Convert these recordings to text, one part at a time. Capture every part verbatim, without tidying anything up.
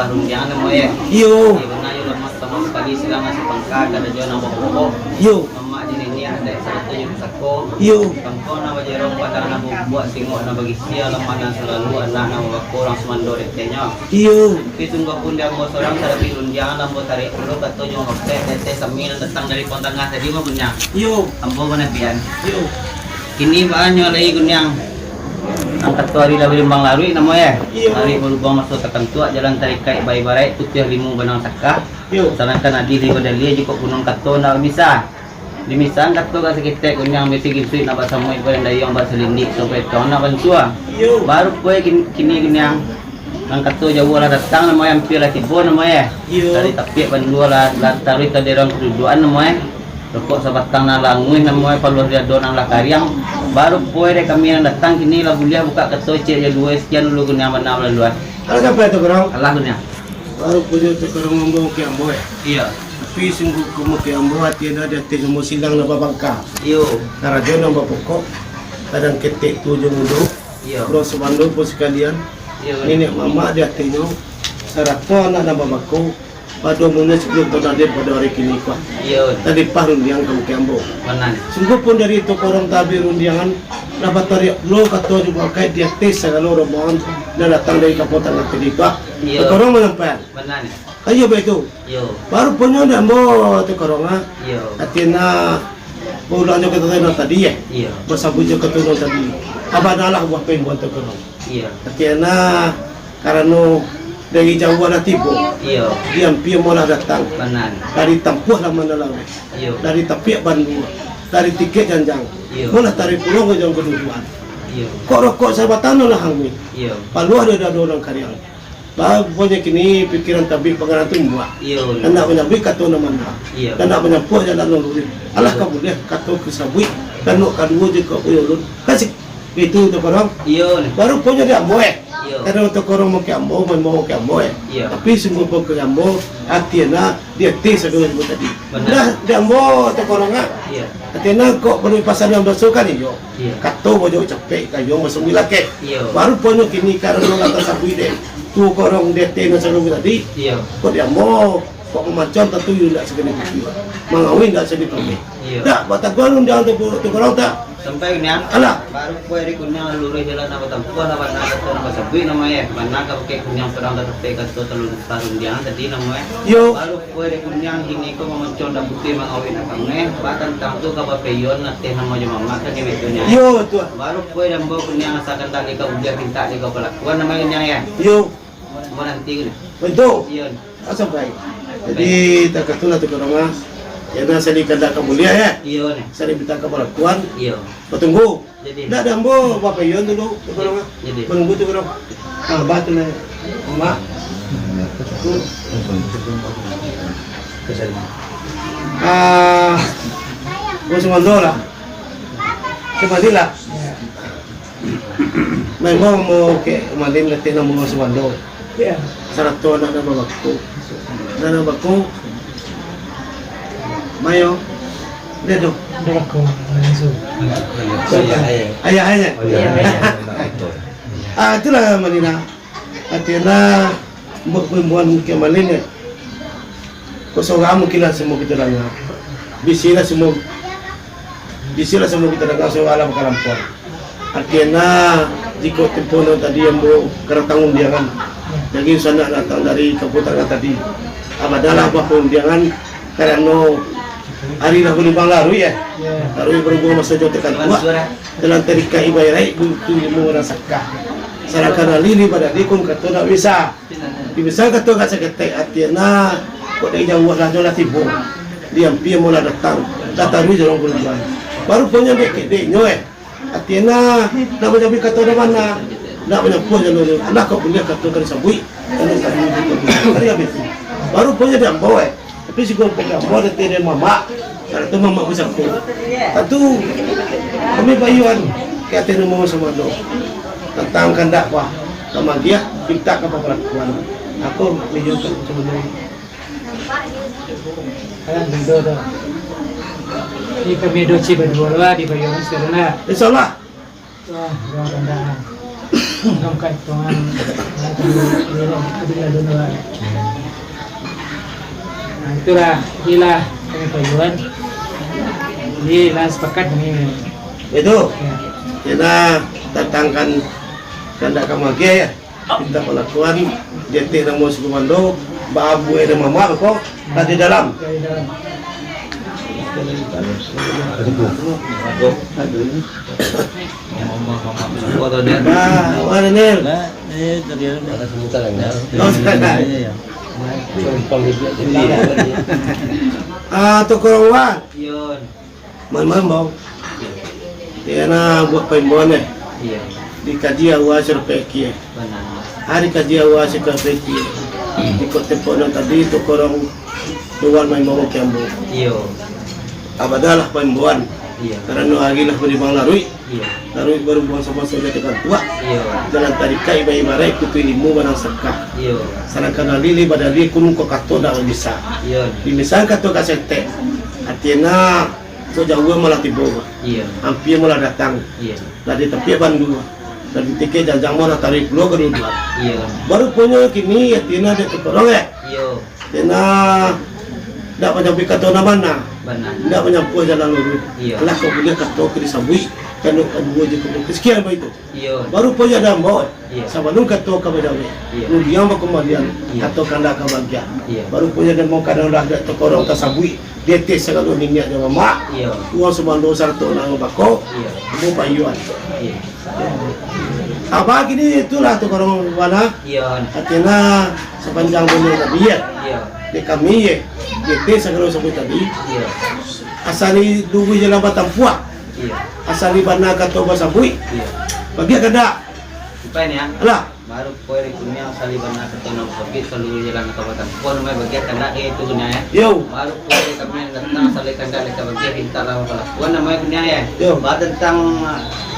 Rundiang namo e. Iyo. Iyo, bana yo, lamak samo sakali silang nasi pangka, kada juo namo pokok. Iyo. Mamak di niniak, adaik sarato jo pusako. Iyo. Tangko nan bajarong, padang nan babubuak, singok nan bagisia, lamak nan salalu, anak nan babako, urang sumando detenyo. Iyo. Tapi sungguah pun di ambo sorang, tarapi rundiang, ambo tarik pulo kato jo mangapek, teteh sami nan datang dari Puang Tangah tadi, mah, Guniang. Iyo. Ambo manabian. Iyo. Kini baa nyo lai, Guniang. Nan kato ari lah balimbang laruik namo e. Iyo. Ari balubuang maso takantuak, jalan tarikaik baibaraik, putiah limu banang saka. Iyo. Sadangkan adih lai badalia, jikok gunung kato ndak bamisa. Dimisahan kato ka saketek, Guniang, bisi gisuik nak basamuik, badan dayuang basalindik, sampai tuang nak bansua. Iyo. Baru poe kin-, kini, Guniang. Nan kato jauah lah datang namo e, ampia lah tibo namo e. Iyo. Dari tapiak bandua lah, lah taruih ka daerah kadudukan namo e. Rokok sabatang nan languih namo e, paluah di dado nan lah kariang. Baru poe dek kami nan datang kini lah buliah bukak kato ciek jo duo sekian dulu, Guniang, bana balaluan. Alah sampai tu, Gurang? Alah, Guniang. Baru punyo tu Gurang mambaokan ambo e. Iyo. Tapi sungguah ka mungkin ambo ati ado di ateh namo silang nan babangka. Iyo. Karajo nan bapokok, kadang ketek tu jo mudo. Iyo. Urang sumando pun sakalian, iyo, niniak mamak di atehnyo, sarato anak nan babako, pado umurnyo sabalun taun ado pado ari kini ko. Iyo. Tadi pas rundiang ka mungkin ambo. Bana. Sungguah pun dari tu korong tabik rundiangan, lah batariak pulo kato jo bakaik di ateh sagalo rombongan nan datang dari Kampuang Tangah tadi ko. Iyo. Korong manyampaian. Bana. Iyo, baitu. Iyo. Baru punyo di ambo tu korong, ah. Iyo. Artina, baulang jo kato nan tadi, eh. Iyo. Basabuik jo kato nan tadi. Abah nalah buah pembuan tu korong. Iyo. Artina, karano dari jauah lah tibo. Iyo. Di ampia malah datang. Bana. Dari tampuah lah manalau, eh. Iyo. Dari tapiak bandua. Dari tikek janjang. Iyo. Malah taruih pulo ka jauah kadudukan. Iyo. Kok rokok sabatang lah hanguih. Iyo. Paluah dari dado nan kariang. Ba, punyo kini pikiran tabik pangarang tu muak. Iyo. Indak manyabuik kato nan bana. Iyo. Indak manyampuah jalan nan luruih. Alah, iyo, ka buliah kato ka sabuik, kanuak kaduo jo ka uyuh ulun. Kasih. Itu tu korong. Iyo, ni. Baru punyo di ambo, eh. Iyo. Karano tu korong mungkin ambo, main bawa mungkin ambo, eh. Iyo. Tapi sungguah pun ka ambo, ati anak, di ateh sagalo tadi. Bana. Dah, di ambo tu korong, ah. Iyo. Ati anak kok perlu pasan nan basuh kan, iyo. Iyo. Kato bajo capek, gayuang basumbi lakeh. Iyo. Baru punyo kini karano lah tasabuik dek tu korong di ateh nan saluruh tadi. Iyo. Kok di ambo, kok mamancon tantu iyo indak sagini pikia. Mangawin indak sagini pameh. Iyo. Dak, bataguang rundiang tu, tu korong tak? Sampai Guniang. Alah. Baru poe dek Guniang lalu luruih jalan nan batampuah lah bana kato nan basabuik namo e. Bana ka bukek Guniang surang tatapek kato talun tarundiang tadi namo e. Iyo. Baru Woi, dek Guniang, kini ko mamancon daputi mangawin akang, eh. Ba tantang tu ka bapeion ateh namo jo mamak kan, iyo, baitu nyo. Iyo, tu. Baru woi, dek ambo Guniang, asakan dak dek ka uliah pintak dek ka palakuan namo Guniang, yo. Iyo. Ambo nanti Guniang. Baitu. Iyo. Asa baik. Jadi, takah tu lah tu ka rumah. Yo, nah, sadi kandak ka buliah, yo. Iyo, nah. Sadi pintak ka palakuan. Iyo. Batunggu. Jadi. Ndak ado ambo bapeion dulu, tu kalau. Jadi. Manunggu tu kalau. Ah, bah tu lah. Mak. Tu. Ah, Bos Mando lah. Kembali lah. Memang mau ke Malin letih namo Bos Mando. Iyo. Sarato anak nan babaku. Anak nan babaku. Mayo. Dia tu. Dia aku, langsung. Ayah, ayah. Ayah, ayah. Oh, iya. Iya, iya. Ah, itulah Malin. Artinya, buat pembuan mungkin Malin, ya. Kosongan mungkin lah semua kita dengar. Bisilah semua, bisilah semua kita dengar soal alam kalampau. Artinya, jiko tempoh nan tadi ambo karatang undiangan, daging sanak datang dari Kampuang Tangah tadi. Abadalah buah paundiangan, karano ari lah balimbang laruih, ya. Laruih barubuang maso jo takantuak, dalam tarikaik ibaraik buntu ilmu nan sakah. Sadangkan alih-alih badadi kun kato ndak bisa. Di bisa kato agak saketek, artinya, kok dari jauah lah nyo lah tibo. Di ampia ambo lah datang, lah taruih jalan kadudukan. Baru punyo dek-dek nyo, eh. Artinya, nak manyabuik kato dah bana, nak manyampuah jalur tu. Alah, kok buliah kato ka disabuik, jalur ka disabuik. Kan habis tu. Baru punyo di ambo, eh. Tapi siko punyo ambo ado teh dari mamak, kalau tu mamak basangko. Tantu, kami bayuan ka ateh namo Bos Mando. Tantang kandak, wah, ka magiah, pintak ka palakuan. Aku, bayuan ka Bos Mando. Kan beda dah. Ni kami doci berdua lah di Bayoran sekarang lah. InsyaAllah. Wah, jangan rendah. Dalam kaitungan, nah, itulah, itulah kami tujuan. Jadi, lah sepakat ini. Itu. Ya. Kita datangkan kandak ka magia, ya. Minta palakuan, jetek namo suku Mando, baabu ado mamak ko, tadi dalam. Dari dalam. Ah, mana, Nil? Nah, eh, tadi ada. Ada sebutan, ya. Oh, iya, iya. Ah, tu kurang, Wan. Iya. Main-main, Bang. Iya. Iya, nah, buat paimbauan, eh. Iya. Dikaji awal sampai akhir. Benar. Hari kaji awal sampai akhir. Ikut tempo nan tadi, tu korong luar main bawa ke ambo. Iya. Abadalah paimbauan. Iya. Karena hari lah berimbang laruik. Iya. Laruik baru buang sama saja tekan tuak. Iya. Jalan tarikai bayi barai kutu ilmu barang sakah. Iya. Sadangkan dalil badalil kunung ko kato dak bisa. Iya. Di misal kato ka setek. Artinya, Kok jauah malah tibo, Bah. Iya. Ampia malah datang. Iya. Lah di tapi bandu, Bah. Lah di tikeh janjang malah tarik pulo ka duduak. Iya. Baru punyo kini, ya, tina dek tu korong, eh. Iya. Tina dak manyampuik kato nan bana. Bana. Dak manyampuik jalan lurus. Iya. Alah, kok buliah kato ka disambuik, kanu kaduo je kok sekian baitu. Iyo. Baru punyo dek ambo, iyo, sabalun kato ka bajawek, iyo, rundiang bakumbalian, iyo, kato kandak ka bagiah. Iyo. Baru punyo dek ambo, kadang lah dek takorong tasabuik, di ateh sagalo niniak jo mamak, iyo, urang sumando sarato nan bako, iyo, ambo payuan. Iyo. Abah kini itulah takorong bana. Iyo. Artina sapanjang dunia tadi, ya. Iyo. Dek kami, ya. Di ateh sagalo sabuik tadi. Iyo. Asa ni duo jalan batampuah. Iyo. Asa ni bana kato basabuik. Iyo. Bagiah kandak. Sampai ni, ah. Alah. Baru poin dari kuniang, asa ni bana kato nan basabuik, saluruah jalan kato batampuah, namai bagiah kandak dek itu kuniang, ya. Yo. Baru poin dari kami nan datang, asa ni kandak dek bagiah pintak lah balakuan, namai kuniang, ya. Yo. Bah tantang,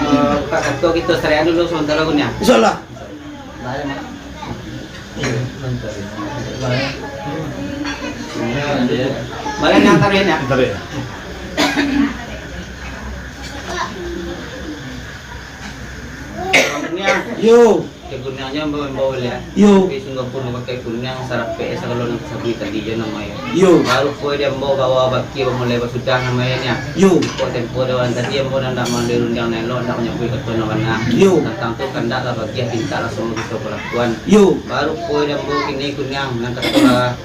eh, buka kato kito sarian dulu samantaro kuniang. Insyaallah. Baik, Mak. Balian yang taruih, ya? Taruih. Kuniang. Yo. Kuniangnyo ambo imbau baliak. Yo. Tapi sungguah pun pakai kuniang, sarapek sagalo nan sabuik tadi jo namai. Yo. Baru poin dari ambo bawa baki bamulai basudah namai nyo. Yo. Kok tempo dawan tadi ambo nan dak mandeh rundiang nan elok, dak manyabuik kato nan bana. Yo. Tantang tu kandak lah bagiah pintak lah samo kito balakuan. Yo. Baru poin dari ambo kini kuniang nan kato lah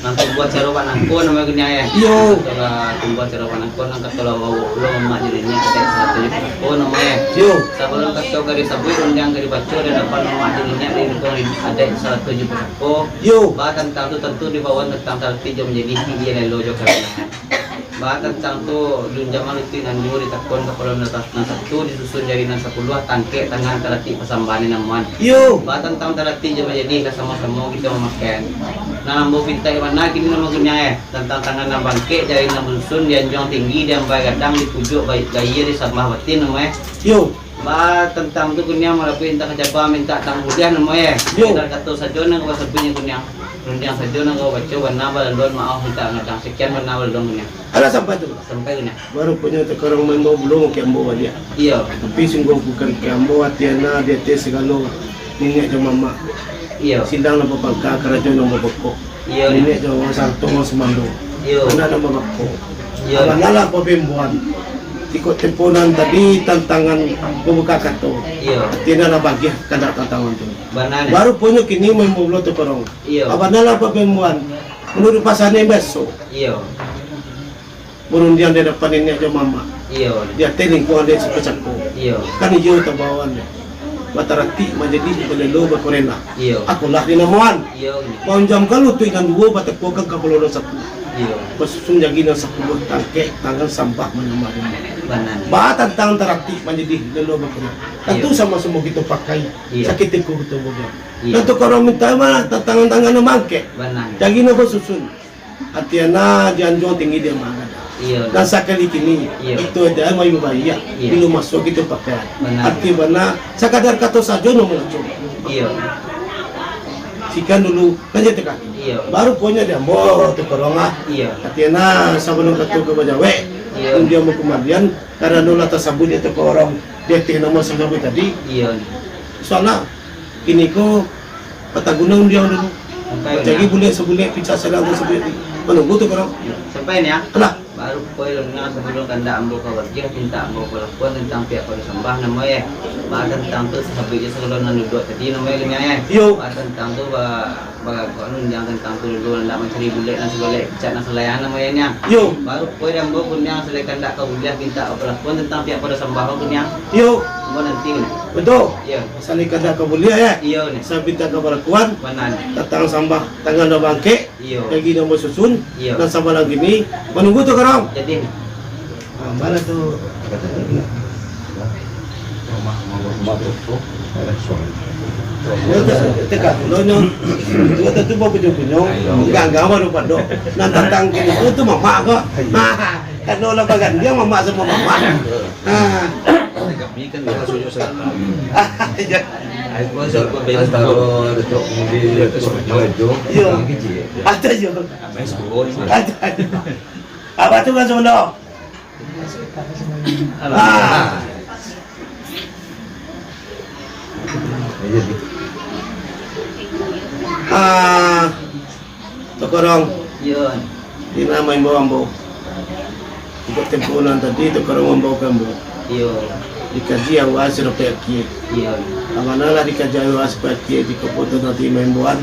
Nan tumbuah caro banangko namai kuniang, eh. Iyo. Kato lah tumbuah caro banangko, nan kato lah bawo pulo mamak jo niniak, adaik sarato jo pusako namai, eh. Iyo. Sabalun kato ka disabuik, rundiang ka dibaco, di adapan mamak jo niniak, di lingkuang adaik sarato jo pusako. Iyo. Bah tantang tu tantu dibawo tantang taratik jo manjadi, hik iyo lelo jo karano. Bah tantang tu, alun jaman lutuik nan duo ditakon kapalo nan sa-, nan satu, disusun jari nan sapuluah, tangkek tangan taratik pasambahan di namuan. Iyo. Bah tantang taratik jo manjadi, ka samo-samo kito mamakai. Nan ambo pintak di bana kini namo kuniang, eh, tantang tangan nan bangkek, jari nan basusun, dianjuang tinggi, diambai gadang, dipujuak bai-, gaya, disambah batin namo, eh. Iyo. Bah tantang tu kuniang malabuik intak ka jaba mintak tang buliah namo, eh. Iyo. Sadar kato sajo nan ka basabuiknyo kuniang. Rundiang sajo nan ka babaco, bana balalun maoh mintak gadang. Sakian bana balalun kuniang. Alah sampai tu. Sampai kuniang. Baru punyo takarang maimbau pulo ka ambo baliak. Iyo. Tapi sungguah bukan ka ambo, ati ana di ateh sagalo niniak jo mamak. Iyo. Sindang nan bapangka, karajo nan babokok. Iyo. Niniak jo urang sarato urang sumando. Iyo. Anak nan babokok. Iyo. Abanalah pabembuan. Ikut tempo nan tadi tantangan babuka kato. Iyo. Ati ana lah bagiah kandak tantangan tu. Bana. Baru punyo kini maimbau pulo takarang. Iyo. Abanalah pabembuan. Manuruik pasanan biaso. Iyo. Barundiang di adapan niniak jo mamak. Iyo. Di ateh lingkuang adaik siko-sako. Iyo. Kan iyo tabawan. Bataratik manjadi balelo bakurena. Iyo. Akolah di namuan. Iyo. Baunjamkan lutuik nan duo, batakuakan kapalo nan satu. Iyo. Basusun jari nan sapuluah, tangkek tangan sambah manambah. Bana. Bah tantang taratik manjadi balelo bakurena. Tantu iyo. Samo-samo kito pakai. Iyo. Sakutiko kito buliah. Iyo. Nan takarang minta mah tantangan tangan nan bangkek. Bana. Jari nan basusun. Ati ana dianjuang tinggi diambai gadang. Iyo. Dan sakali kini, iyo. Itu adalah mayu baiak. Iyo. Bilo maso kito pakai. Bana. Ati bana, sakadar kato sajo nan mangacau. Iyo. Sakian dulu, lanjuik ka. Iyo. Baru punyo di ambo takarang ah. Iyo. Ati ana sabalun kato ka bajawek, iyo. Rundiang bakumbalian, karano lah tasabuik di ateh takarang, di ateh namo sajo tadi. Iyo. Soalnyo, kini ko patah guno undiang dulu. Sampai, mancari Niang. Bulek sabulek, picak sadang sabulek. Manunggu tu, Korong. Sampai, Niang. Alah. Baru koi lo, Niang, sabalun kandak ambo ka bagiah, pintak ambo palakuan tantang pihak pado sambah, namo e. Ba tantang tu, sahabat je sagalo nan duduak tadi, namo e, Niang, e. Iyo. Ba tantang tu, ba, ba, anu, Niang, tantang tu dulu, nan nak mancari bulek, nan sabulek, picak, nan salayan, namo e, Niang. Iyo. Baru koi ambo, Niang, sabalun kandak ka bagiah, pintak palakuan tantang pihak pado sambah, Niang. Iyo. Ambo nanti, Niang. Batua. Iyo. Sabalun kandak ka bagiah, yo? Iyo, Niang. Sabalun pintak ka palakuan. Bana, Niang. Tantang sambah, tangan nan bangkek. Iyo. Lagi nan basusun, iyo, nan samalam kini, manunggu tu, Korong. Jadi. Ah, mana tu? Yo, te-, teka, lo nyo, lo tentu bapunyo-punyo, gangga baru pado. Nan tantang kini tu, tu mamak ko. Ha, kalau lah bagandiang, mamak samo mamak. Ha. Kami kan maksudnyo salah. Iyo. Antaro Datuk Mudi, Datuk Mudi, Datuk Mudi. Iyo. Kecil. Ada, iyo. Main sepuluh ni. Ada, ada. Apa tu kan sebenar? Ah. Ah. Tokorong. Iyo. Di nan maimbau ambo. Untuak tempo nan tadi, Tokorong maimbau ka ambo. Iyo. Dikaji awal sampai akhir. Iyo. Ambo lah dikaji awal sampai akhir, jikok foto nanti maimbauan,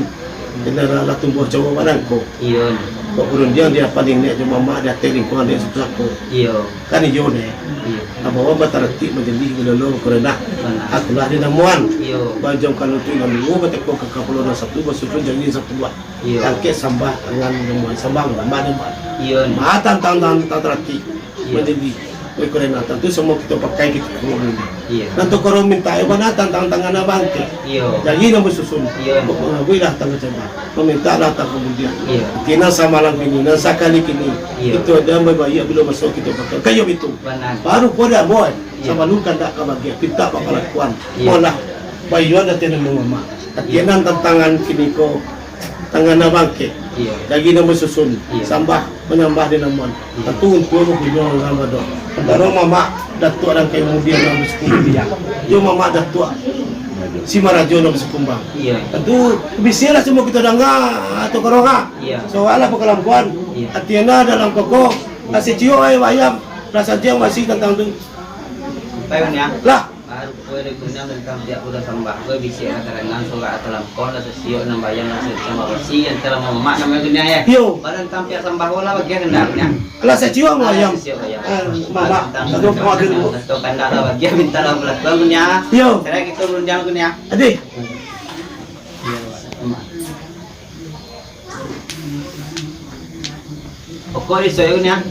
kena lah tumbuah cowok barangko. Iyo. Kok kurundiang dia paling nek jo mamak di ateh lingkuang dia suku-suku. Iyo. Kan iyo deh. Iyo. Ambo bataratik majalih balolo karena. Bana. Akulah di namuan. Iyo. Bajam kalau tu lalu bateko ka kapalo nan satu, basusun janji satu buah. Iyo. Tangkek sambah tangan namuan, sambah ulama namuan. Iyo. Ma tantang, tantang tarati. Iyo. Manjadi. Oleh karena tantu semua kita pakai kita kurung ini. Iyo. Nan Tokorong minta, eh, bana tantang tangan abang ke. Iyo. Jadi nan basusun. Iyo. Mangabui lah tangah cabang. Maminta lah tangah kemudian. Iyo. Kini samalam kini, nan sakali kini. Iyo. Itu ada baik-baik bilo masuk kita pakai. Kayo itu. Bana. Baru kau dah buat. Iyo. Sabalun kandak ka bagian. Kita bakalakuan. Iyo. Olah. Bayuan dah tiada mama. Iyo. Katianan tantangan kini ko. Tangan nan bangkek, iyo, daging nan basusun, iyo, sambah manyambah di namuan. Iyo. Tantu untuak bapunyo nan bado. Antaro mamak datuak nan ka mudian nan basuku mudian, jo mamak datuak si marajo nan basukumbang. Iyo. Tantu bisilah semua kita danga atau korong ha. Iyo. Soal lah pakalampuan. Iyo. Atiana dalam koko, nasi ciok ai ayam, rasa ciang masih tantang tu. Lah. Baru kue dek Guniang tantang pihak budak sambah. Kue bisiak lah karangan, sorak lah talampau, lah sasiok nan bayang, lah sasiok nan basi, antara mamak namanya Guniang, ya? Iyo. Baru tantang pihak sambah, lah bagian kandak Guniang. Lah sasiok nan bayang. Sasiok bayang. Ah, mamak. Baru tantang kandak, atau kandak lah bagian, minta lah balakuan Guniang. Iyo. Serai kita Guniang, Guniang. Adih. Iyo, mamak. Pokok di soyo ni, ah.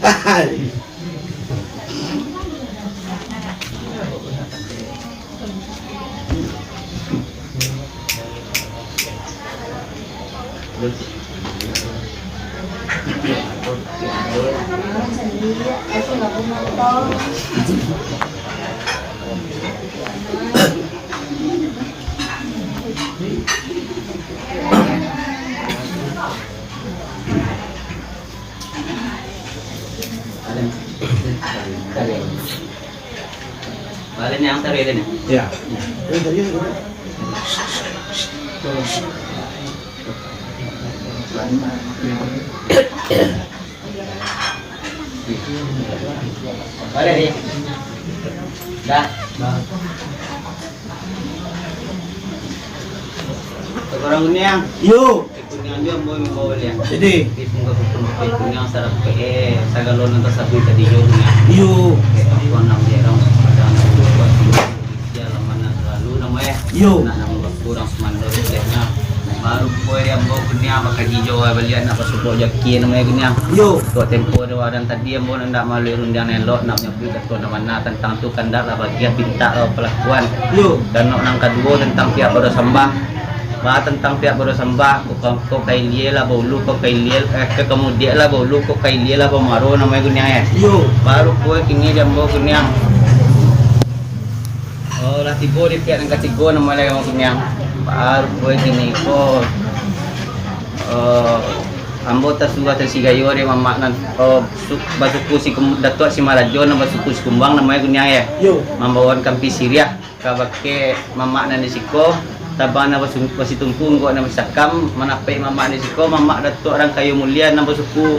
Balik ni, antar dia ni. Ya. Balik ni. Dah. Sekarang ni, yang. Yo. Kuniang juo ambo mambao baliak. Jadi. Di pungka kupun, kuniang sarapek, eh, sagalo nan tasabuik tadi juo kuniang. Iyo. Eh, aku anak dia orang Padang tu, buat dia laman nan salalu namo, eh. Iyo. Nak namo baku urang sumando tu, dia nya. Baru kue dia ambo kuniang bakaji juo baliak nak basubok jaki namo, eh, kuniang. Iyo. Tuak tempo dia waran tadi ambo nak malalui rundiang elok, nak manyabuik dato nan mana tantang tu kandak lah bagian pintak lah palakuan. Iyo. Dan nan kaduo tantang pihak baru sambah. Ba tantang pihak baru sambah, Ko, ko, ko ka ilia lah baulu, ko ka ilia, eh, ka kamudiak lah baulu, ko ka ilia lah bamaro namo e kuniang, eh. Iyo. Baru kue kini di ambo kuniang. Oh, lah tibo di pihak nan katigo namo lai ambo kuniang. Baru kue kini ko, eh, Ambo tasuruah tasigayo dek mamak nan, eh, su-, basuku si Kum-, Datuak Simarajo nan basuku Sikumbang namonyo kuniang, yo. Yo. Mambaoan kampi siriah kabake mamak nan di siko, tabang nan basu-, basitumpu, unggok nan basakam, manapek mamak di siko, mamak Datuak Rangkayo Mulia nan basuku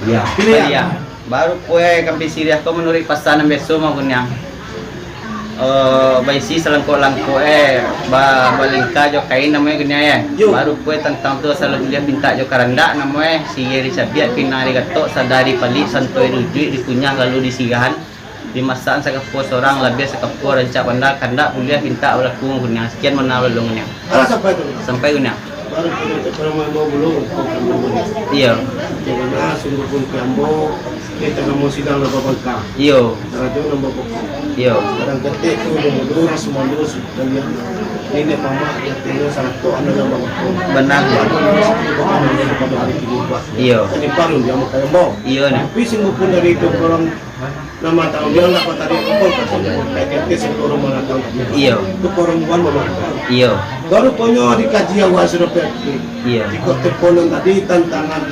Iya. Pilihan. Baru puai kampi siriah ko manuruik pasan nan biaso mah kuniang. Eh, baisi salangkok-langkok, eh, ba-, balingka jo kain namonyo kuniang, eh. Yo. Baru puai tantang tu asal buliah pintak jo karandak namonyo, eh, siriah dicabiak, pinang digatok, sada dipalik, santoi diujuik, dikunyah, lalu disiriahan, dimasakan sakapua sorang, labiah sakapua rancak pandai, kandak buliah pintak balaku kuniang. Sakian bana lalu kuniang. Alah, sampai tu. Sampai kuniang. Baru punya tu kalau mau bulu, kau kan mau bulu. Iyo. Di mana sungguh pun ambo, kita kamu sidang lah babangka. Iyo. Rajo nang babangka. Iyo. Kadang ketik tu, dia mundur, semua mundur, sekalian. Ini dia mamak, dia tinggal satu anak yang babangka. Benar. Ada yang sepuluh orang yang pada hari ini buat. Iyo. Tadi baru dia makan ambo. Iyo, nah. Tapi sungguh pun dari itu orang Nama tahu dia lah, kau tadi kumpul, kau kumpul. Kayak gitu sih, korong mangatang tadi. Iyo. Itu korong buan mangatang. Iyo. Baru punyo dikaji awal sudah pergi. Iyo. Ikut teleponan tadi tantangan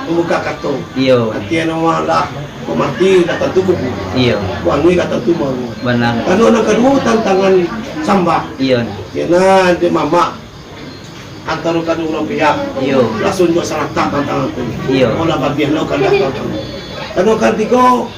membuka kartu. Iyo. Artinya nama lah, kau mati, lah tentu kubu. Iyo. Kau anu, lah tentu mau. Benar. Lalu yang kedua, tantangan sambah. Iyo. Kena di mamak. Antaro kaduo urang pihak. Iyo. Langsung juo salatak tantangan tu. Iyo. Olah babiah lo kandak tantangan. Kano kan tigo,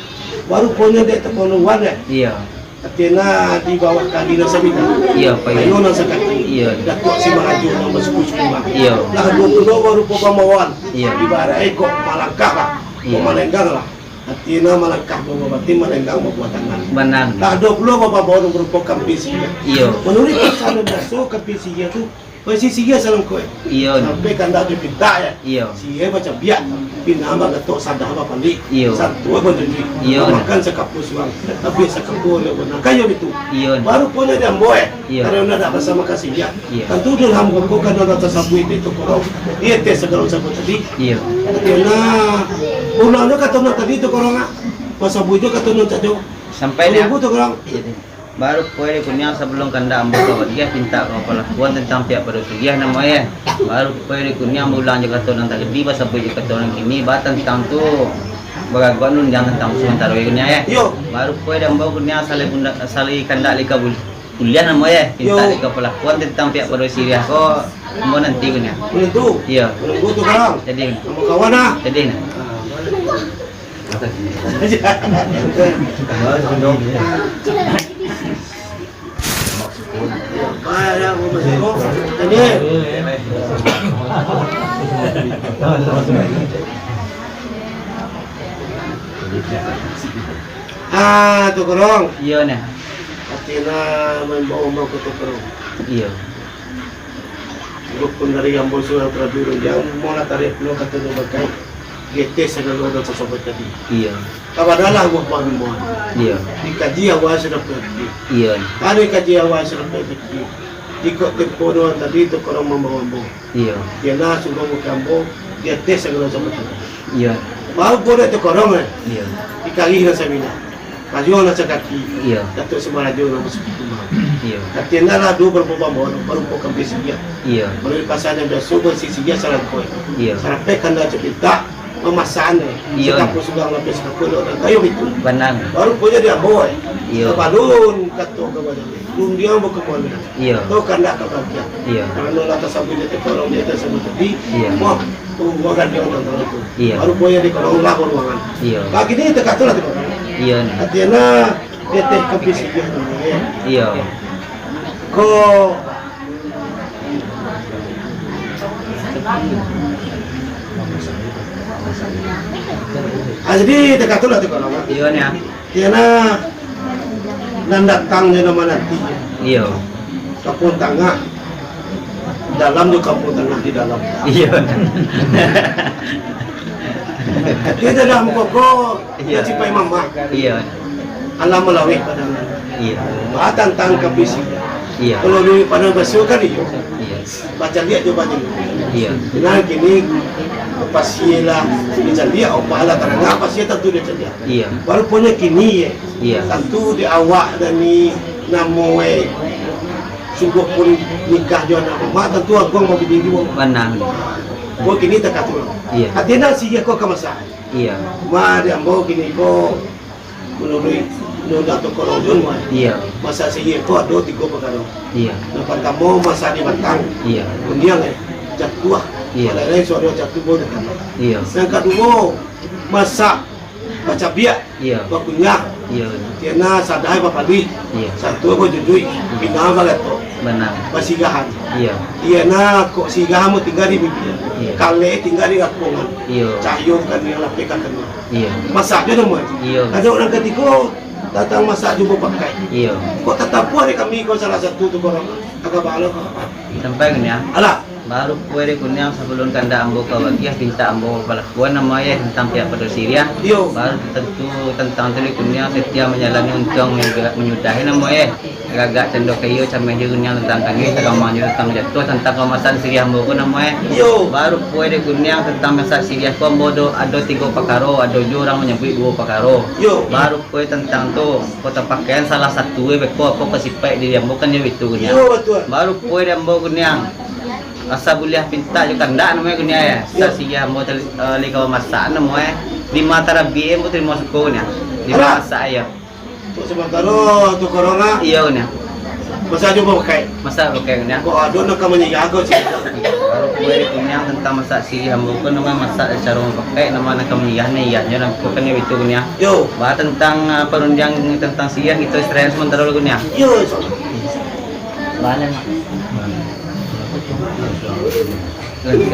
baru punyo dek tapanuahan, eh. Iyo. Atina di bawah kaki nan sabina. Iyo, Pak, iyo. Ayo nan sakaki. Iyo. Datuak Simarajo nan basuku-suku lah. Iyo. Lah duo pulo baru pambawaan. Iyo. Ibarat ekok malangkah lah. Iyo. Malenggang lah. Atina malangkah babuah batin, malenggang babuah tangan. Banang. Lah duo pulo bapak bawa nan barupo kampia siriah. Iyo. Manuruik pasan nan biaso kampia siriah tu, Paisi siriah salangkok, eh. Iyo. Sampai kandak jo pintak, ya. Iyo. Siriah bacabiak, pinang bagatok, sadah bapalik. Iyo. Santuak banjunjuik. Iyo. Makan sakapua surang, tapi sakapua oleh bana. Kayo bitu. Iyo. Baru punyo di ambo, eh. Iyo. Karano ndak basamo ka siriah. Iyo. Tantu dalam rokok kan ndak tasabuik di tu korong. Iyo, teh sagalo sabuik tadi. Iyo. Karano ulangnyo kato nan tadi tu korong, ah. Pasabuik jo kato nan tadi. Sampai dia. Tunggu tu korong. Iyo, teh. Baru puai di kuniang sabalun kandak ambo ka bagiah, pintak ka kapalo kuan tantang pihak pado siriah namo, eh. Baru puai di kuniang baulang jo kato nan tadi, basabuik jo kato nan kini, ba tantang tu, bagaguak nundiang tantang musuah antaro di kuniang, eh. Iyo. Baru puai di ambo kuniang salai bunda-, salai kandak lika bul-, buliah namo, eh. Pintak lika kapalo kuan tantang pihak pado siriah ko, ambo nanti kuniang. Menentu. Iyo. Menunggu tu, Bang. Jadi. Ambo kawan, ah. Jadi, nah. Ah, boleh. Ah, tu korong. Iyo, nah. Atina main bawa-bawa ke tu korong. Iyo. Rukun dari ambo surang prajurit, jan mau lah tarik pulo kato nyo bagai, geteh sagalo nan sasobat tadi. Iyo. Kabadalah buah pangimbuan. Iyo. Dikaji awal sudah pergi. Iyo. Tadi kaji awal sudah pergi. Ikut tempo doang tadi tu korong mambawa ambo. Iyo. Kena sudah buka ambo, geteh sagalo nan sasobat tadi. Iyo. Baru boleh tu korong, eh. Iyo. Dikarih nan sabina. Rajo nan sakaki. Iyo. Datuak Simarajo nan basuku Kumbang. Iyo. Katinyo lah duo barupo bambo, barupo kampia siriah. Iyo. Malalui pasan nan biaso baisi siriah salangkok. Iyo. Sarapek kanda capintak, mamasan, eh. Iyo. Sakapua surang lapeh sakapua lo nan kayo itu. Banang. Baruponyo di ambo, eh. Iyo. Sabalun kato ka badan, eh. Rundiang bakamuan, eh. Iyo. Atau kandak ka bagian. Iyo. Karano lah tasabuik di ateh, korong di ateh samo tadi. Iyo. Wah, Oh, gua ganti orang tahu tu. Iya. Baru boya di kalau lah baru mangan. Iya. Pagi ni terkatulah tu. Iya, nah. Artinya, dia teh kebis dia tu, ya. Iya. Ko Ah, jadi terkatulah tu kalau. Iya, nah. Tiana nan datang nyo nan mananti. Iyo. Kampung Tangah. Dalam jo Kampung Tangah di dalam. Iyo. Dia dalam koko, iyo, dia cipai mamak. Iyo. Alam malaweh padangan. Iyo. Ba tantang kabisi. Iyo. Kalau di padang basio kan iyo. Iyo. Bacaliak jo bajing. Iyo. Nah, kini pasia lah dicaliak, opah lah tarangah, pasia tantu dicaliak. Iyo. Baru punyo kini, ye. Iyo. Tantu di awak dan ni namo, eh, sungguh pun nikah jo anak mamak, tantu aguang babini juo. Banang. Oh, kini takah tu. Iyo. Artinya siriah ko ka masak. Iyo. Ma, di ambo kini ko, manuruik nunda tu korojun, ma. Iyo. Masak siriah ko ado tigo pakaro. Iyo. Nan partamo, masak di batang. Iyo. Kuniang, eh, jatuah. Iyo. Malalai suaro jatuah, baru datang. Iyo. Nan kaduo, masak bacabiak, Iyo. bakunyah. Iyo. Tiana sadai bapalih. Iyo. Satu bajujuik, pina balatok. Bana. Basirahan. Iyo. Tiana kok sirah mo tingga di bibia. Iyo. Kalek tingga di rapongan. Iyo. Cahayo bukan yang lapeh ka kena. Iyo. Masak jo namo. Iyo. Ado urang katigo, datang masak jo bapakai. Iyo. Kok tatapuah dek kami ko salah satu tu korang. Agak balo ka apa? Sampai kaniang. Alah. Baru puai dek kuniang, sabalun kandak ambo ka bagiah, pintak ambo balakuan namo eh tantang pihak pado siriah. Iyo. Baru tantu tantang tu dek kuniang, satia manjalani untuang manyudahi namo eh. Gagak cando kayo cameh jo kuniang tantang kami, tagama jo tantang jatuah, tantang kamasan siriah ambo ko namo eh. Iyo. Baru puai dek kuniang tantang masak siriah ko ambo do, ado tigo pakaro, ado jo urang manyabuik duo pakaro. Iyo. Baru puai tantang tu, ko tapakaian salah satu eh beko, apo ko sipaik diri ambo kan jo itu kuniang. Iyo, batua. Baru puai dek ambo kuniang. Asa buliah pintak jo kandak namo eh kuniang eh. Iyo. Sasiriah ambo tali, eh, lika mamasak namo eh. Dima tarabiak ambo tarimo suko kuniang. Dima Alah. masak ayo. Untuk sementara tu korang ah. Iyo kuniang. Masak jo bapakai. Masak bapakai kuniang. Kok ado nak ka manyiga ko cik. Baru puai kuniang tantang masak siriah ambo ko namo eh masak sacaro bapakai namo nak ka manyiga, nah, iyo nyo nak ko kan itu kuniang. Yo. Bah tantang, ah, parundiang tantang siriah kito istirahat sementara dulu kuniang. Yo, insyaallah. Bana, Mak. Lanjut.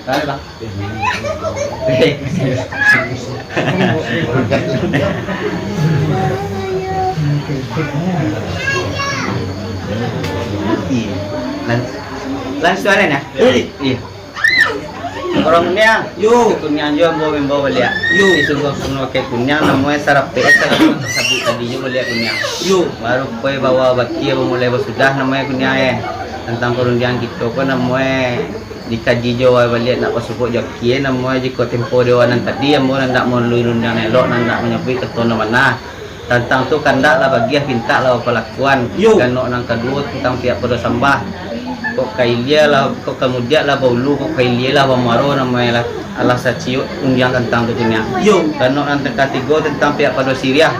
Bana, Bang. Lan-, langsung aja, nah. Jadi. Iya. Urang kuniang. Yo. Kuniang juo ambo imbau baliak. Yo. Di sungguah-sungguah pakai kuniang, namo eh sarapek, eh, sarapek tasabuik tadi juo baliak kuniang. Yo. Baru puai bawa baki, bawa mulai basudah, namo eh kuniang eh. Tantang parundiangan kito ko, namo eh dikaji juo baliak, nak basubuik jo aki eh, namo eh jikok tempo di awan nan tadi, ambo nan ndak malalui rundiang elok, nan ndak manyabuik kato nan bana. Tantang tu, kandaklah bagiah, pintaklah bapalakuan. Yo. Ganok nan kaduo tantang pihak pado sambah. Kok ka ilia lah, kok ka mudiak lah baulu, kok ka ilia lah bamuaro, namo eh lah, alah saciuk rundiang tantang tu kuniang. Yo. Ganok nan katigo tantang pihak pado siriah.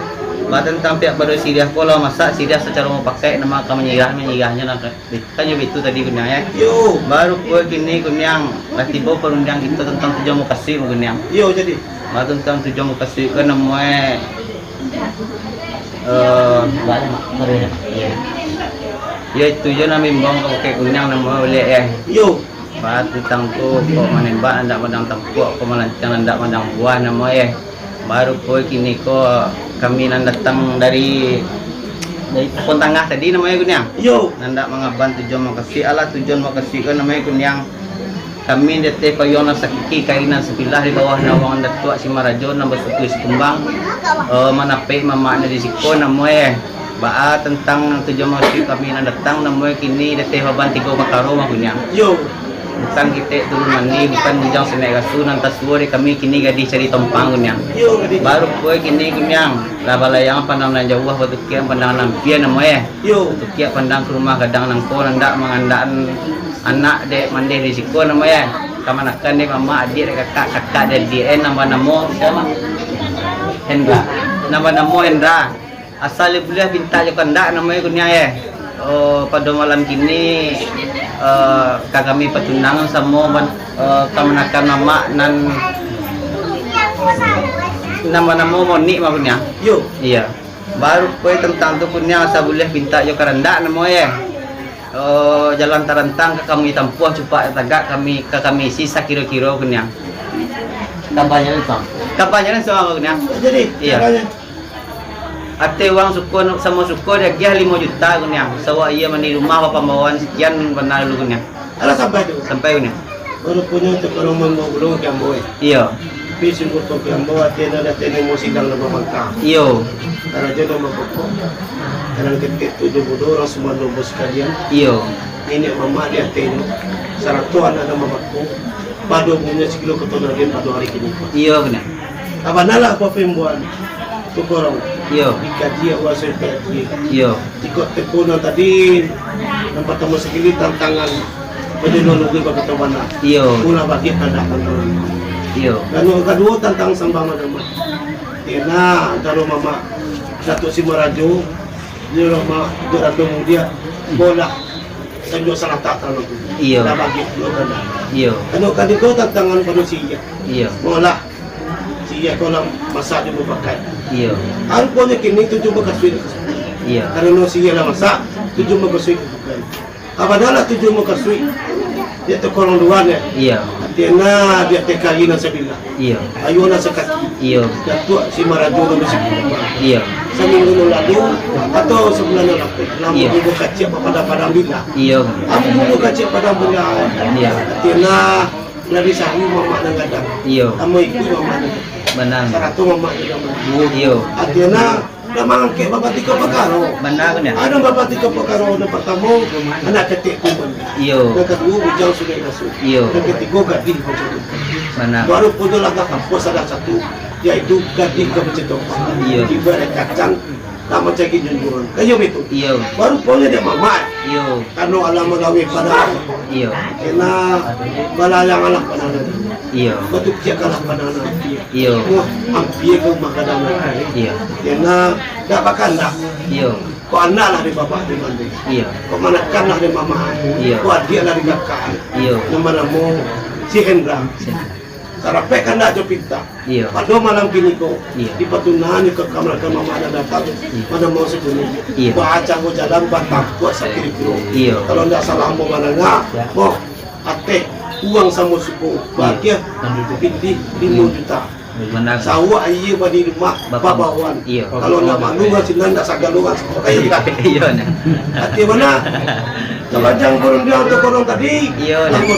Bah tantang pihak pado siriah ko lah masak, siriah sacaro mupakaik, namo ka manyirah, manyirahnyo nan ka Kan yo bitu tadi kuniang, eh. Yo. Baru puai kini kuniang, lah tibo parundiang kito tantang tujuan mukasuik kuniang. Yo, jadi. Bah tantang tujuan mukasuik kan namo eh, eh, Balik, Mak. Sorry, ya. Iya. Yo, itu jo nan bimbang ka pakai kuniang namo eh, ulek, eh. Yo. Bah tantang tu, kok manembak ndak mandang tampuak, kok malantiang ndak mandang buah namo eh. Baru puai kini ko kami nan datang dari, dari Pokon Tangah tadi namo eh kuniang. Yo. Nan dak mangaban tujuan mukasuik, alah tujuan mukasuik ko namo eh kuniang. Kami di ateh payuang nan sakiki, kain nan sabilah, di bawah naungan Datuak Simarajo nan basuku Sikumbang, eh, manapek mamak nan di siko namo eh. Baa tantang tujuan mukasuik kami nan datang, namo eh kini di ateh baban tigo pakaro mah kuniang. Yo. Bukan kitek turun mandi, bukan bujang sinek rasu, nan tasuo dek kami kini gadih cari tompang kuniang. Yo, gadih. Baru puai kini kuniang, lah balayang pandang nan jauah, batukiak pandang nan ampia namo eh. Yo. Batukiak pandang ka rumah gadang nangko, nan dak mangandakan anak dek mandeh di siko namo eh. Kamanakan dek mamak, adiak dek kakak, kakak dek adiak eh, nan banamo Hendra. Nan banamo Hendra. Asal buliah pintak jo kandak namo eh kuniang eh. Oh, pado malam kini, eh, ka kami patunangan samo ban-, eh, kamanakan mamak nan, nan banamo Monik mah kuniang. Yo. Iya. Baru puai tantang tu kuniang, asal buliah pintak jo kandak namo eh. Oh, jalan tarantang ka kami tampuah, cupak tagak kami, ka kami isi sakiro-kiro kuniang. Kampanye langsung. Kampanye langsung kuniang. Jadi, iya. Kampanye. Ateh uang suko, samo suko diagiah limo juta kuniang. Sawak iyo mandi rumah bapambawaan sakian bana dulu kuniang. Alah sampai tu. Sampai kuniang. Baru punyo tu kalau mambawa gulung ka ambo, eh. Iyo. Tapi sungguah tu ka ambo, ateh nan ateh nan mau sidang nan babangka. Iyo. Karajo nan babangka. Kadang ketek tu jo bodoh urang sumando ambo sakalian. Iyo. Niniak mamak di ateh tu. Sarato anak nan babangka. Pado bunyo sikilo keturunan pado hari kini. Iyo, kuniang. Abah nalah bapimbuan. Tukorong. Iyo. Dikaji awak sampai akhir. Iyo. Jikok tempo nan tadi, nan partamo sakali tantangan, pado nan lagi bak kito bana. Iyo. Pulang bagi kandak tantangan. Iyo. Dan nan kaduo tantang sambah manamak. Kena antaro mamak Datuak Simarajo, iyo lah mak, Datuak Mudia, bolah, sanjo salatak tanah tu. Iyo. Lah bagi pulo kandak. Iyo. Anu kaduo tantangan manusia. Iyo. Molah. Sia ko lah masak di mupakai. Iyo. Ruponyo kini tujuah mukasuik. Iyo. Karano sia lah masak, tujuah mukasuik ka mupakai. Abadalah tujuah mukasuik. Dia tu korong duan ya. Iyo. Artinya dia T K I nan sabilah. Iyo. Ayo nan sakati. Iyo. Datuak Simarajo nan bisi. Iyo. Saminggu nan lalu atau sabulan nan lalu, lamo Iyo. Juga kaciak bapadang-padang bila. Iyo. Amun juga kaciak padang bila. Iyo. Artinya Dari sahu mamak nan gadang. Iyo. Samo ikui mamak nan gadang. Manang. Sarato mamak nan gadang. Iyo. Artinya, dah mangangkek babatiko pakaro. Bana tu nyo. Ado babatiko pakaro, nan partamo, anak ketek kuman. Iyo. Nan kaduo, bujang Sungai Gasuh. Iyo. Nan katigo, gadih Bujang. Manang. Baru pulo lah kampuang salah satu, yaitu gadih ka Bujang. Iyo. Ibarat kacang, Nak mancari junjuangan. Kan iyo baitu? Iyo. Baru pulo dek mamak. Iyo. Karano alah magawai padang. Iyo. Kena balayang alah padang. Iyo. Batukiak alah padang. Iyo. Wah, ampia ka rumah gadang. Iyo. Kena dak bakandak. Iyo. Kok anak lah di bapak di mande. Iyo. Kok manakan lah di mamak. Iyo. Kok adiak lah di kakak. Iyo. Namo-namo si Hendra. Si Hendra. Sarapek kandak jo pintak. Iyo. Pado malam kiniko, Iyo. Dipatunangan jo ka kamanakan mamak nan datang, Iyo. Manamak sakuni. Iyo. Baa caro jalan batampuak sakiro-kiro. Iyo. Kalau ndak salah ambo mandanga, Iyo. Boh, ateh, uang samo suko, Iyo. Bagiah pitih limo juta. Manang. Sawah aia badi rumah, Bapak. Babawan. Iyo. Kalau ndak malu, sinan ndak sagalo, Iyo, nah. Arti bana? Sapanjang parundiangan tu korong tadi, Iyo, nah. Iyo.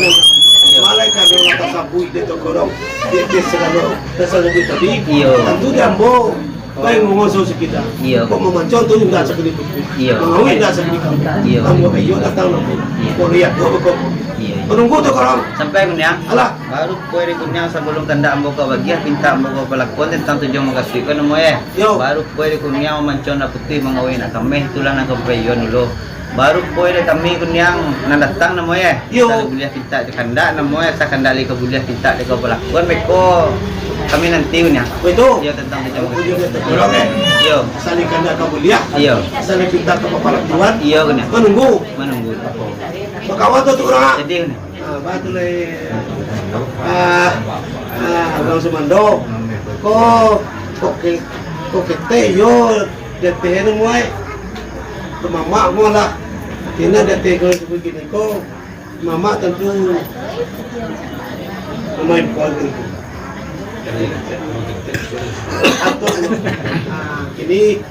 Malaikat yang tasabuik di tu korong, di, di sagalo, di sagalo tadi. Iyo. Tantu di ambo, baik nguruso sakita. Iyo. Kok mamancang tu indak sakali putuih. Iyo. Mangawin indak sakali kawin. Iyo. Ambo iyo datang nanti. Iyo. Kok lihat, kok, kok. Iyo. Manunggu tu korong. Sampai kuniang. Alah. Baru poi di kuniang sabalum kandak ambo ka bagiah, pintak ambo ka palakuan tantang tujuan mukasuik ko namo eh. Yo. Baru poi di kuniang mamancang nak putuih mangawin nak kameh, itulah nan ka paiyoan dulu. Baru poi dek kami kuniang nan datang namo eh. Yo. Asa buliah pintak jo kandak namo eh, asa kandak lai ka buliah pintak jo ka palakuan beko kami nanti kuniang. Baitu. Yo, tantang tu cuma. Yo. Asa lai kandak ka buliah. Yo. Asa lai pintak ka palakuan. Yo, kuniang. Manunggu. Manunggu. Bakawan tu, tu urang, ah. Jadi, kuniang. Ah, batua lai. Ah, ah, urang sumando. Ko, ko ke, ko ketek yo, di ateh anu muai. Ko mamak muai lah. Kena di ateh ko, ko kini ko. Mamak tantu mamain pon ko. Atau, ah, kini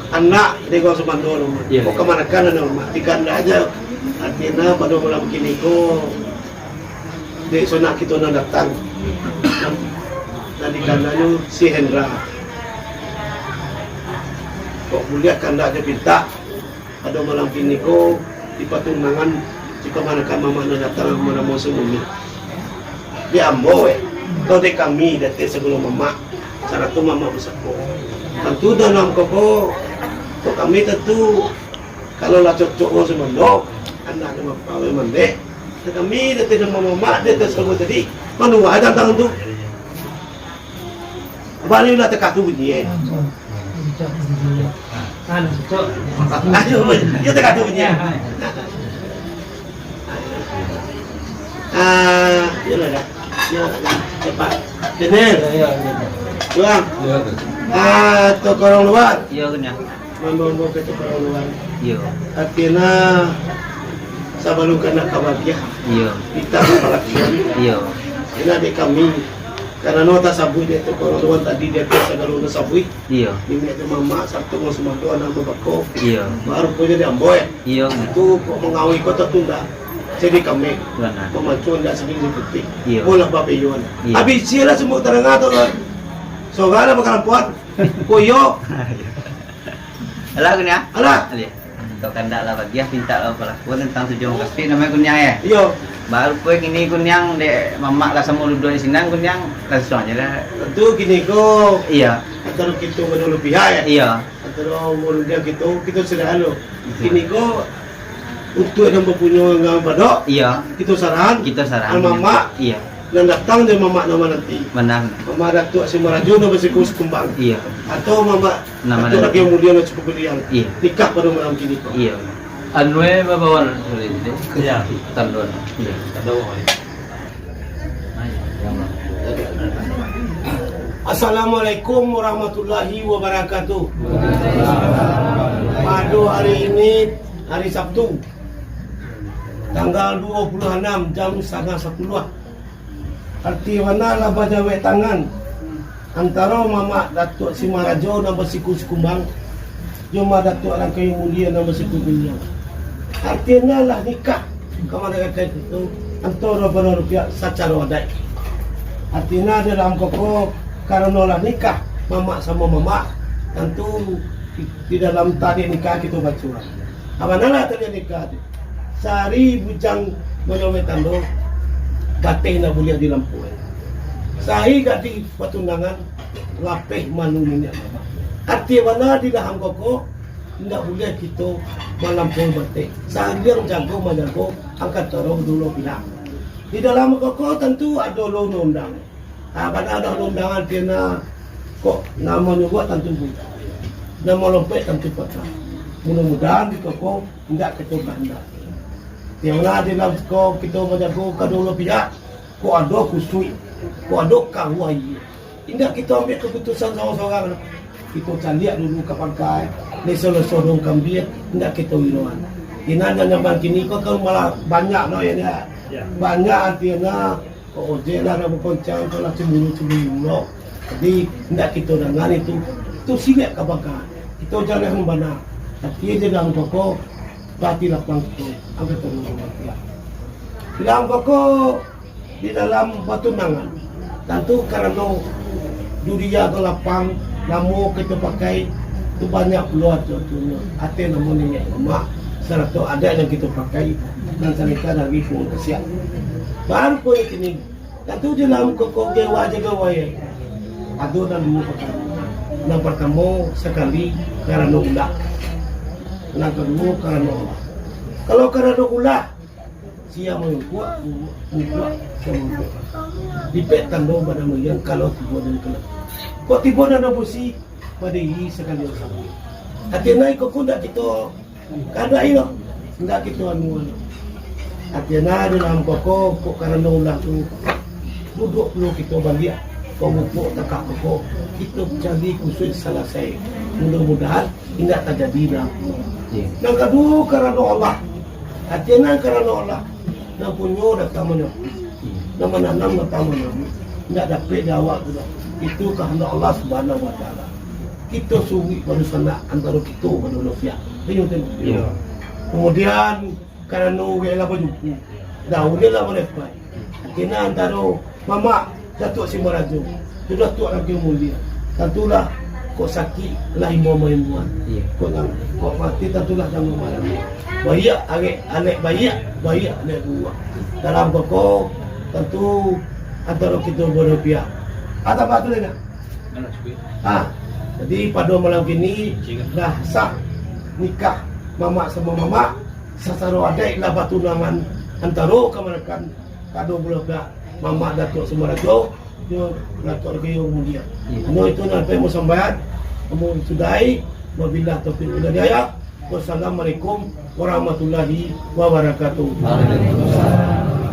Anak di urang sumando tu, Iyo. Kok kamanakan anak rumah, dikandak aja. Artina pado malam kini ko, dek sanak kito nan datang. Nan dikandak nyo si Hendra. Kok buliah kandak jo pintak, pado malam kini ko, dipatunangan, di kamanakan mamak nan datang, manamu sumumi. Di ambo, eh, atau dek kami, dek sabalun mamak, sarato mamak basako. Tantu dalam koko, kok kami tantu, kalau lah cocok urang sumando, anak dek bapak urang mandeh, dek kami, dek mamak, dek sabalun tadi, manuwa datang tu. Balilah takah tu bunyi, eh. Aduh, iyo takah tu bunyi, eh. Ah, iyolah dah. Iyo, cepat. Sini. Iyo, iyo. Bang. Iyo. Ah, tu korong luar. Iyo, kena. Mambawa-bawa ka cakak urang. Iyo. Artina, sabalun ka nak ka bagiah, Iyo. Kita ka palakuan. Iyo. Kena dek kami. Karano tasabuik dek tu urang tadi, dek tu sagalo tasabuik. Iyo. Niniak dek mamak, sarato urang sumando, anak babako. Iyo. Baru ko jadi ambo, eh. Iyo. Itu kok mangawin ko tatunda. Jadi kami. Bana. Pamancung indak sagini putih. Iyo. Bolah babayuan. Iyo. Abih isi lah sumuk taranga tu, kan. Sorang lah bakalampuan. Koyo. Alah, kuniang. Alah. Alih. Kok kandak lah bagiah, pintak lah palakuan tantang tujuan mukasuik namonyo kuniang, eh? Iyo. Baru poi kini kuniang, dek mamak lah samo duduak di sinan, kuniang langsuang aja lah. Tantu kini ko. Iyo. Antaro kito baduo pihak, ya? Iya. Antaro urang kito, kito sarahan lo. Iya. Kini ko, untuak nan bapunyo nan badok, iya, kito sarahan. Kito sarahan. Mamak, iya, nan datang jo mamak nan mananti. Benar. Mamak Datuak Simarajo nan basiku Sikumbang. Iya. Atau mamak Datuak Laki Mulia nan basiku Piliang. Iya. Nikah pado malam kini ko. Iya. Anu, eh, babawan. Iya. Tando. Iya. Tando. Assalamualaikum warahmatullahi wabarakatuh. Pado hari ini, hari Sabtu, tanggal duo puluah anam, jam satangah sapuluah. Arti bana lah bajawek tangan antaro Mamak Datuak Simarajo nan basiku Sikumbang, jo Mamak Datuak Rangkayo Mulia nan basiku Piliang. Artina lah nikah, ka manangahkan itu, antaro baduo pihak sacaro adaik. Artina dalam koko, karano lah nikah mamak samo mamak, tantu di, di dalam tariak nikah kito baco. Abanalah tariak nikah tu. Sahari bujang manyawek tando, bateh indak buliah dilampuai. Sahari gadih batunangan, lapeh malu niniak mamak. Arti bana di dalam koko, indak buliah kito malampaui bateh. Saliang jago manjago antaro duo pihak. Di dalam koko tantu ado lo undang-undang. Ah, bana ado undang-undang, artina kok nan manyuruak tantu buliah. Nan malompek tantu patah. Mudah-mudahan di koko indak kito kahandak. Yang lah di dalam koko kito manjago kaduo pihak, kok ado kusuik, kok ado karuah iyo. Indak kito ambiak kaputusan sorang-sorang. Kito caliak dulu ka pangkai, leso-leso daun kambia, indak kito iroan. Inan nan zaman kini ko kan malah banyak no, ya, ndak? Ya. Banyak artina, kok ojek lah dah bakoncang, kok lah cemburu-cemburu lo. Jadi, indak kito dangan itu, tu siriak ka pangkai. Kito jan bana. Tapi aja dalam koko, bati lapang kito, angkatan urang mati. Dalam koko, di dalam batunangan. Tantu karano dunia ko lapang, namo kito pakai tu banyak pulo aturannyo. Ateh namo niniak mamak, sarato adaik nan kito pakai, nan salingka dari punguang kasiak. Baru ko kini, tantu di dalam koko gawa aja gawa, ya. Ado nan duo pakaro. Nan partamo, sakali karano ulah. Nan kaduo, karano Allah. Kalau karano ulah, sia mangkuak, mangkuak, sia mangkuak. Dipek tando badan meriang kalau tibo dari kelak. Kok tibo nan busi, badiri sakali urang. Artina iko pun ndak kito kandak iko, ndak kito anu. Artina dalam koko, kok karano ulah tu, duduak pulo kito baliak, kok mupuk takah koko, kito cari kusuik salasai. Mudah-mudahan indak tajadi dalam rumah. Iya. Nan kaduo, karano Allah. Artina karano Allah. Nan punyo datang manyapu. Iya. Nan mananam datang manyapu. Indak dapek di awak tu doh. Itu kahandak Allah Subhanahu wa Taala. Kito suruik badusanak antaro kito baduo pihak. Iyo, tu. Iya. Kamudian, karano urang lah bajumpa. Dah, urang lah malepai. Kena antaro Mamak Datuak Simarajo, tu Datuak Rangkayo Mulia. Tantulah, kok sakik lah imbau-imbauan. Iya. Kok nang, kok mati tantulah jangan malam. Baiak alek, alek baiak, baiak alek buruak. Dalam koko, tantu antaro kito baduo pihak. Ah, tambah tu lai nak? Ah, jadi pado malam kini lah sah nikah mamak samo mamak. Sasaro adaik lah batunangan antaro kamanakan kaduo balah pihak, Mamak Datuak Simarajo jo Datuak Rangkayo Mulia. Iya. Hanyo itu nan pai ambo sambaian, ambo sudahi, wabillahi taufik wal hidayah. Wassalamualaikum warahmatullahi wabarakatuh. Waalaikumsalam.